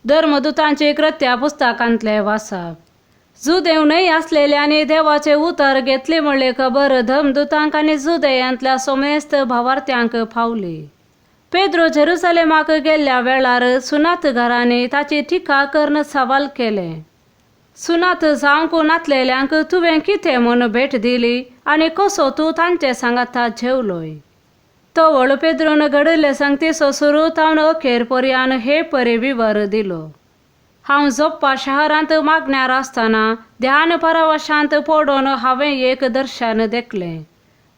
धर्मदुतांची कृत्या पुस्तकांतले वाचप. जुदेव न्हय आसलेल्यांनी देवाचें उतर घेतली म्हणली खबर धर्मदुतांक आनी जुदेयांतल्या सोमेस्त भावार्थ्यांक पावली. पेद्रो जेरुसलेमाक गेल्ल्या वेळार सुनात घरांनी ताची टिका करून सवाल केलें. सुनात जावंक नातलेल्यांक तुवें कितें म्हूण भेट दिली आनी कसो तूं तांचे सांगाता जेवलोय. तवळ पेद्रोन घडिल्ले संगतीचो सुरू तावन अखेर पर्यान हे परी विवर दिलो. हांव जोप्पा शहरांत मागण्यार आसतना ध्यान परावशांत पडून हांवें एक दर्शन देखलें.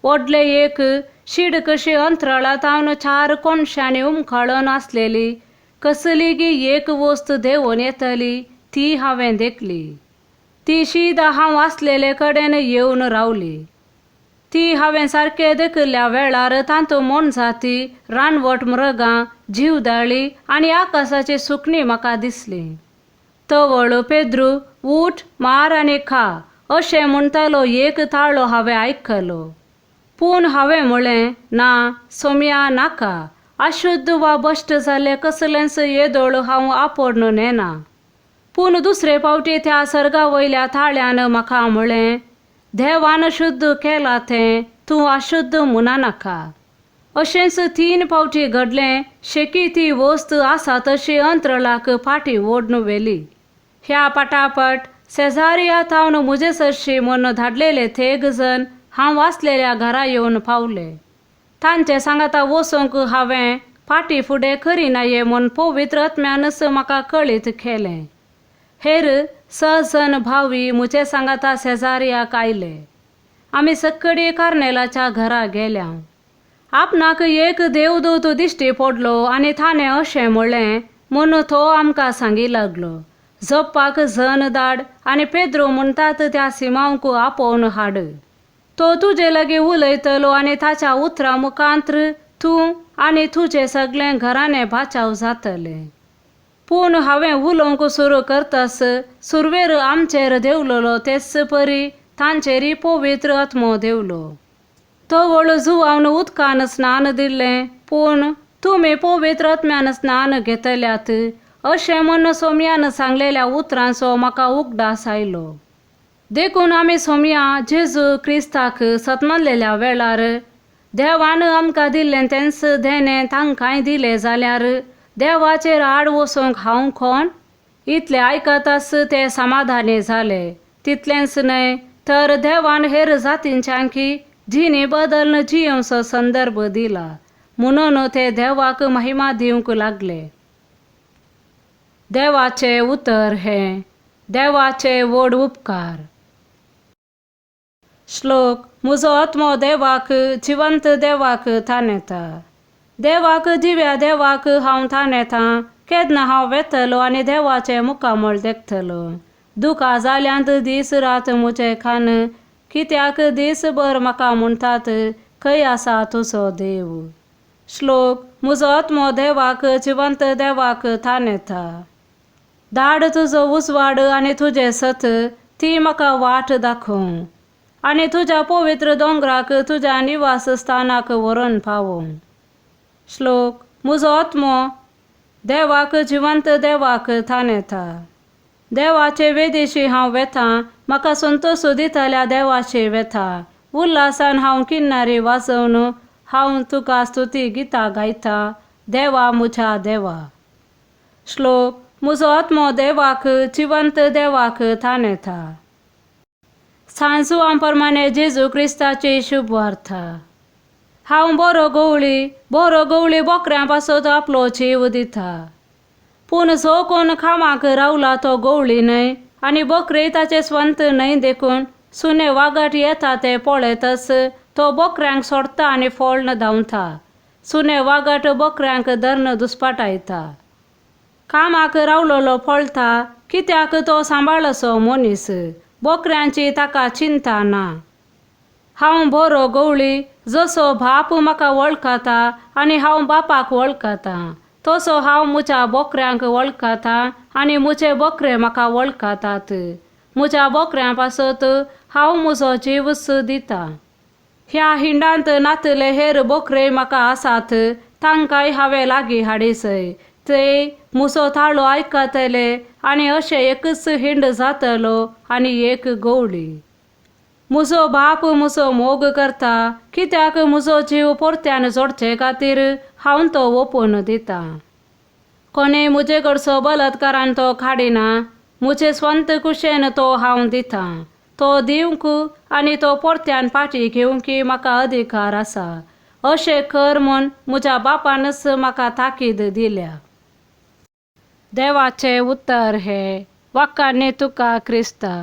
व्हडलें एक शीड कशी अंतराळांत तावन चार कोनशांनी उमकाळून आसलेली कसलीगी एक वस्त देंवून येतली ती हांवें देखली. ती शीदा हांव आसलेले कडेन येवन रावली. ती हांवें सारकें देखिल्ल्या वेळार तातूंत मोनजाती, रानवट मृगां, जीवदाळी आनी आकाशाची सुकणीं म्हाका दिसलीं. तवळ पेद्रू उठ मार आनी खा अशें म्हणटालो एक ताळो हांवें आयकलो. पूण हांवें म्हळें, ना सोम्या नाका, अशुद्ध वा भश्ट जाल्लें कसलेंच येदोळ हांव आपोवन नेना. पूण दुसरे फावटी त्या सर्गा वयल्या ताळ्यान म्हाका म्हळें, देवान शुद्ध केलां तें तूं अशुद्ध म्हणनाका. अशेंच तीन फावटी घडलें शेकी ती वस्त आसा तशी अंतरळाक फाटी ओडून व्हेली. ह्या पटापट शेजारिया थावन म्हजे सरशी म्हूण धाडलेले तेग जण हांव आसलेल्या घरा येवन पावले. तांचे सांगाता वचूंक हांवें फाटी फुडें करिनाये म्हूण पवित्र आत्म्यानच म्हाका कळीत केलें. हेर स जण भावी म्हजे सांगाता शेजाऱ्याक आयले. आमी सक्कडी कार्नेलाच्या घरा गेल्या. आपणाक एक देवदूत दिश्टी पडलो आनी ताणें अशें म्हणलें म्हूण तो आमकां सांगी लागलो, जप्पाक जन धाड आनी पेद्रो म्हणटात त्या सिमांवक आपोवन हाड. तो तुजे लागीं उलयतलो आनी ताच्या उतरां मुखांत्र तूं आनी तुजें सगळें घराणें बाचाव जातलें. पूण हांवें उलोवंक सुरू करतास सुरवेर आमचेर देंवलेलो तेच परी तांचेरय पवित्र आत्मो देंवलो. तवळ जुवावन उदकान स्नान दिल्लें, पूण तुमी पवित्र आत्म्यान स्नान घेतल्यात अशें म्हूण सोम्यान सांगलेल्या उतरांचो म्हाका उगडास आयलो. देखून आमी सोम्या जेजू क्रिस्ताक सतमानलेल्या वेळार देवान आमकां दिल्लें तेंच देणें तांकांय दिलें जाल्यार देवाचेर आड वचूंक हांव कोण? इतलें आयकताच ते समाधानी जाले. तितलेंच न्हय तर देवान हेर जातींच्यांकी जिणी बदल जियेवचो संदर्भ दिला म्हणून ते देवाक महिमा दिवंक लागले. देवाचें उतर हें देवाचे व्हड उपकार. श्लोक. म्हजो आत्मो देवाक जिवंत देवाक तानेता. देवाक जिव्या देवाक हांव तानेता. केन्ना हांव वेतलो आनी देवाचें मुखामळ देखतलो. दुकां जाल्यांत दीस रात म्हजे कान, कित्याक दीसभर म्हाका म्हणटात, खंय आसा तुजो देव? श्लोक. म्हजो आत्मो देवाक जिवंत देवाक तानेता. धाड तुजो उजवाड आनी तुजें सत, ती म्हाका वाट दाखोवं आनी तुज्या पवित्र दोंगराक तुज्या निवास स्थानाक व्हरून पावोवं. श्लोक. म्हजो आत्मो देवाक जिवंत देवाक तानेता. देवाचे वेदीशी हांव वेता, म्हाका संतोश दितल्या देवाशी वेता. उल्हासान हांव किन्नारी वाजोवन हांव तुका स्तुती गितां गायता, देवा म्हज्या देवा. श्लोक. म्हजो आत्मो देवाक जिवंत देवाक तानेता. सांजुआ प्रमाणे जेजू क्रिस्ताची शुभवार्ता. हांव बरो गवळी, बरो गवळी बोकऱ्यां पासत आपलो जीव दिता. पूण जो कोण कामाक रावला तो गवळी न्हय आनी बकरी ताचे स्वंत न्हय देखून सुने वागाट येता ते पळयतच तो बोकऱ्यांक सोडटा आनी फोळ्ण धांवता. सुने वागाट बोकऱ्यांक धरून दुस्पाटायता. कामाक रावलेलो पळटा कित्याक तो सांबाळसो मनीस, बोकऱ्यांची ताका चिंता ना. हांव बरो गवळी, जसो बाप म्हाका वळखता आनी हांव बापाक वळखता तसो हांव म्हज्या बोकऱ्यांक वळखता आनी म्हजे बोकरे म्हाका वळखतात. म्हज्या बोकऱ्यां पासत हांव म्हजो जीवच दिता. ह्या हिंडांत नातले हेर बोकरे म्हाका आसात, तांकांय हांवें लागीं हाडीसय, ते मुसो थाळो आयकतले आनी अशें एकच हिंड जातलो आनी एक गवळी. मुजो बाप मुजो मोग करता कित्याक मुजो जीव परत्यान जोडचे खातीर हांव तो ओपून दितां. कोणें म्हजे कडचो बलात्कारान तो काडिना म्हजे स्वंत कुशेन तो हांव दितां. तो दिवंक आनी तो परत्यान फाटी घेवंक म्हाका अधिकार आसा. अशें कर म्हूण म्हज्या बापानच म्हाका ताकीद दिल्या. देवाचें उतर हें. वाक्कांनी तुका क्रिस्ता.